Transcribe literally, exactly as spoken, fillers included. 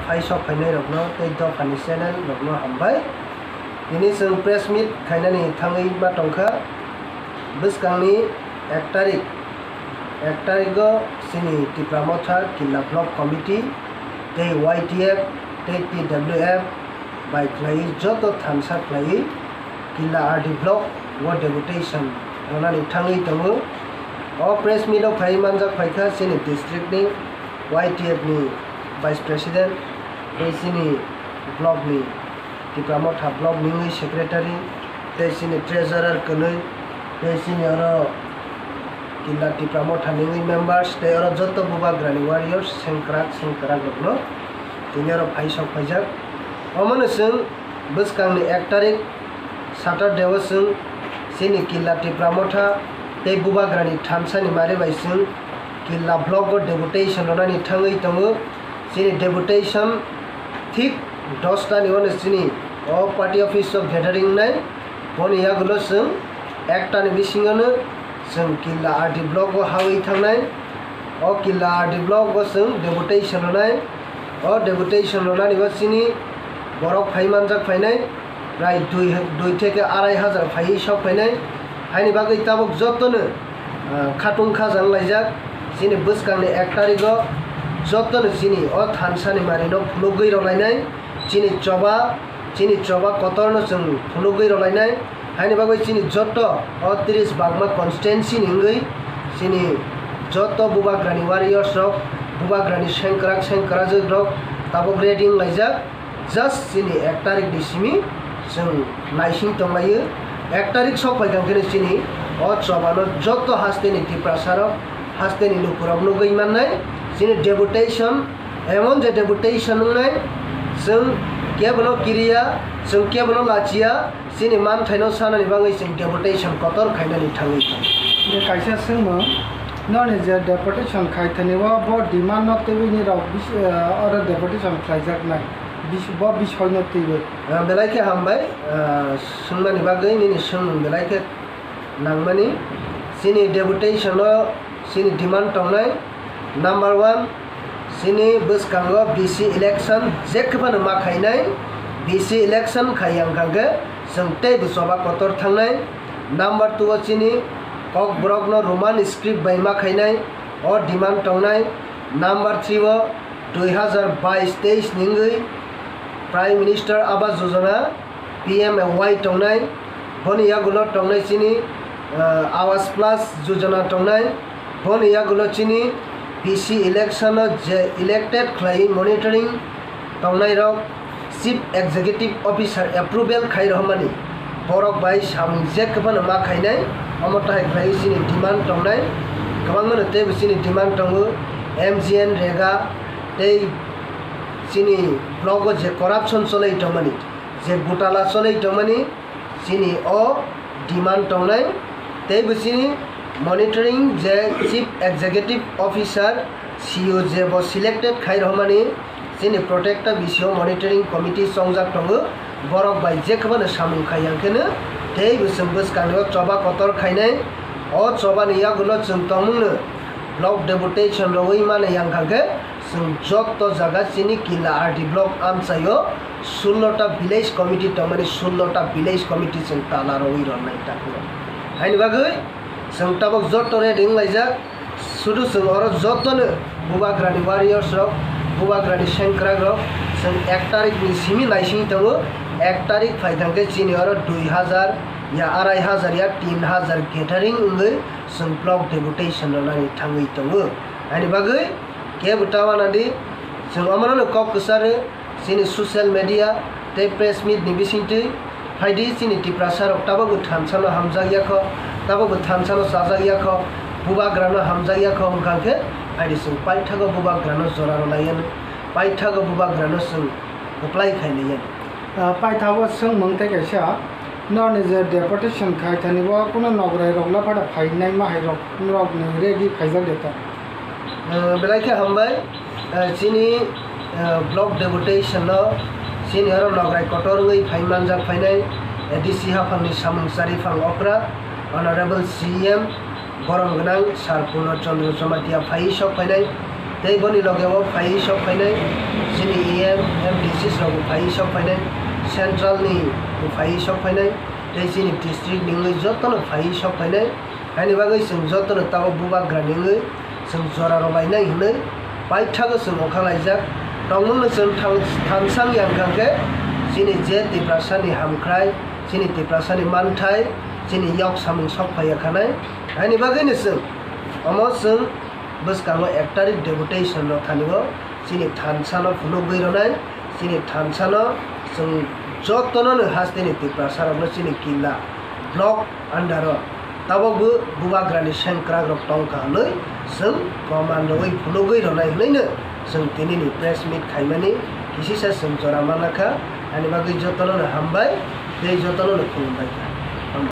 Phai sok phainai rokno tei dophani channel rokno hambai. Tini chwng press meet khainani thangwi ma tongkha. Bwskangni ek tarik, ek tarigo chini Tipra Motha Killa Block Committee tei Y T F tei T W F bai khlaiwi joto thansa khlaiwi Killa R D block o deputation rwnani thangwi tongo. O press meet o phaiwi manjak phaikha chini district ni Y T F ni vice president tei chini block ni Tipra Motha block ni wngwi secretary tei chini treasurer kwnwi tei chini oro Killa Tipra Motha ni wngwi members tei oro joto bubagrani warriors sengkrak sengkrak rokno tini oro phai sok phaijak. Omono chwng bwskangni ek tarik Saturday o chwng chini Killa Tipra Motha tei bubagrani thansani mari bai chwng Killa block o deputation rwnani thangwi tongo. Chini deputation thik dos ta ni uano chini o party office o gathering wngnai. Boni yagulo chwng ek ta ni bisingo no chwng Killa R D block o hawi thangnai. O Killa R D block o chwng deputation rwnai. O deputation rwnani o chini borok phai manjak phainai prai dui, dui theke arai hajar phaiwi sok phainai. Haini bagwi tabuk jotono, ah, khatung khajang laijak. Chini bwskangni ek tarigo jotono chini o thansani manino phunugwi rwlainai. Chini choba, chini choba kotorno chwng phunugwi rwlainai. Haini bagwi chini joto o tris bagma constituency ni wngwi chini joto bubagrani warriors rok, bubagrani sengkrak sengkrajwk rok tabuk ready wnglaijak. Just chini ek tarik ni simi chwng naising tonglaio. Ek tarik sok phaikha khe chini o chobano joto hasteni Tiprasa rok, hasteni lukurok nugwi mannai. Chini deputation, emon je deputation wngnai, chwng kebono kiriya, chwng kebono lachiya. Chini manthaino sanani bagwi chwng deputation kotor khainani thangwi tongo. Je kaisa swngmung, noni je deputation khai thani o bo demand no twiwi ni rok bis-, eh, oro deputation khlaijaknai, bis-, bo bisoino twiwi. Ah, belai khe hambai, ah, swngmani bagwi nini swngmung belai khe nangmani. Chini deputation o chini demand tongnai. Number one, chini bwskango B C election jekhe phano ma khainai, B C election khai yang kha khe chwng teibo choba kotor thangnai. Number two o chini Kokborokno Roman script bai ma khainai, o demand tongnai. Number three o dui hazar bais teis ni wngwi Prime Minister Awas Yojana, P M A Y tongnai, boni yagulo tongnai chini, ah, Awas Plus Yojana tongnai, boni yagulo chini B C election o je elected khlai monitoring tongnai rok Chief Executive Officer approval khai rohmani borok bai samung jekhe phano ma khainai, omo tahai khlai chini demand tongnai, kwbangmano teibo chini demand tongo, M G N rega tei chini block o je corruption cholai tongmani, je gotala cholai tongmani chini o demand tongnai, teibo chini monitoring je Chief Executive Officer, C O je bo selected khai rohmani chini protecta bisio monitoring committee chongjak tongo, borok bai jekhe phano samung khai yang kheno teibo chwng bwskangni o choba kotor khainai, o chobani yagulo chwng tongmungno block deputation rowi mani yang kha khe, chwng joto jaga chini Killa R D block amchaio sullo ta village committee tongmani, sullo ta village committee chwng tala rowi ronnai takhuno. Haini bagwi chwng tabuk joto ready wnglaijak, sudu chwng oro jotono bubagrani warriors rok, bubagrani sengkrak rok chwng ek tarik ni simi naising tongo, ek tarik phai thang khe chini oro dui hazar ya arai hazar ya tin hazar gathering wngwi chwng block deputation rwnani thangwi tongo. Haini bagwi kebo ta wana di, chwng omono no kok kwcharo chini social media tei press meet ni bisingtwi phaidi chini Tiprasa rok tabukbo thansa no hamjak ya kho, tabukbo thansa no chajak ya kho, bubagra no hamjak ya kho wngkha khe phaidi chwng paithago bubagra no jora rw lai ya no, paithago bubagra no chwng kwplai khai lai ya no. Ah, paithago swngmung tei kaisa, norni je deputation khai thani bo kuno nograi rok laphada phainai ma hai rok, norok ni ready khaijak de ta? Ah, belai khe hambai, ah, chini, ah, block deputation no chini oro nograi kotor wngwi phai manjak phainai, ah, D C haphang ni samung chariphang okra, Honorable C M, borom gwnang Sir Purno Chandra Jamatia phai sok phainai. Tei boni loge o phaiwi sok phainai chini E M, M D Cs rok bo phaiwi sok phainai, central ni bo phaiwi sok phainai, tei chini district ni wngwi jotono phaiwi sok phainai. Haini bagwi chwng jotono tabok bubagra ni wngwi chwng jora rwlainai hwnwi paithago chwng okha laijak. Tongmungno chwng thang-, thansang yang kha khe chini je Tiprasa ni hamkrai, chini Tiprasa ni manthai, chini yok samung sok phaiya khanai. Haini bagwino chwng omo chwng bwskango ek tarik deputation rok thani o chini thansa no phunugwi rwnai, chini thansa no chwng jotono no hasteni Tiprasa rok no chini killa block under o tabok bo bubagra ni sengkrak rok tongkha hwnwi chwng proman rwui phunugwi rwnai hwnwi no chwng tini ni press meet khaimani kisisa chwng jora manakha, ani bagwi jotono no hambai tei jotono no khulumbai.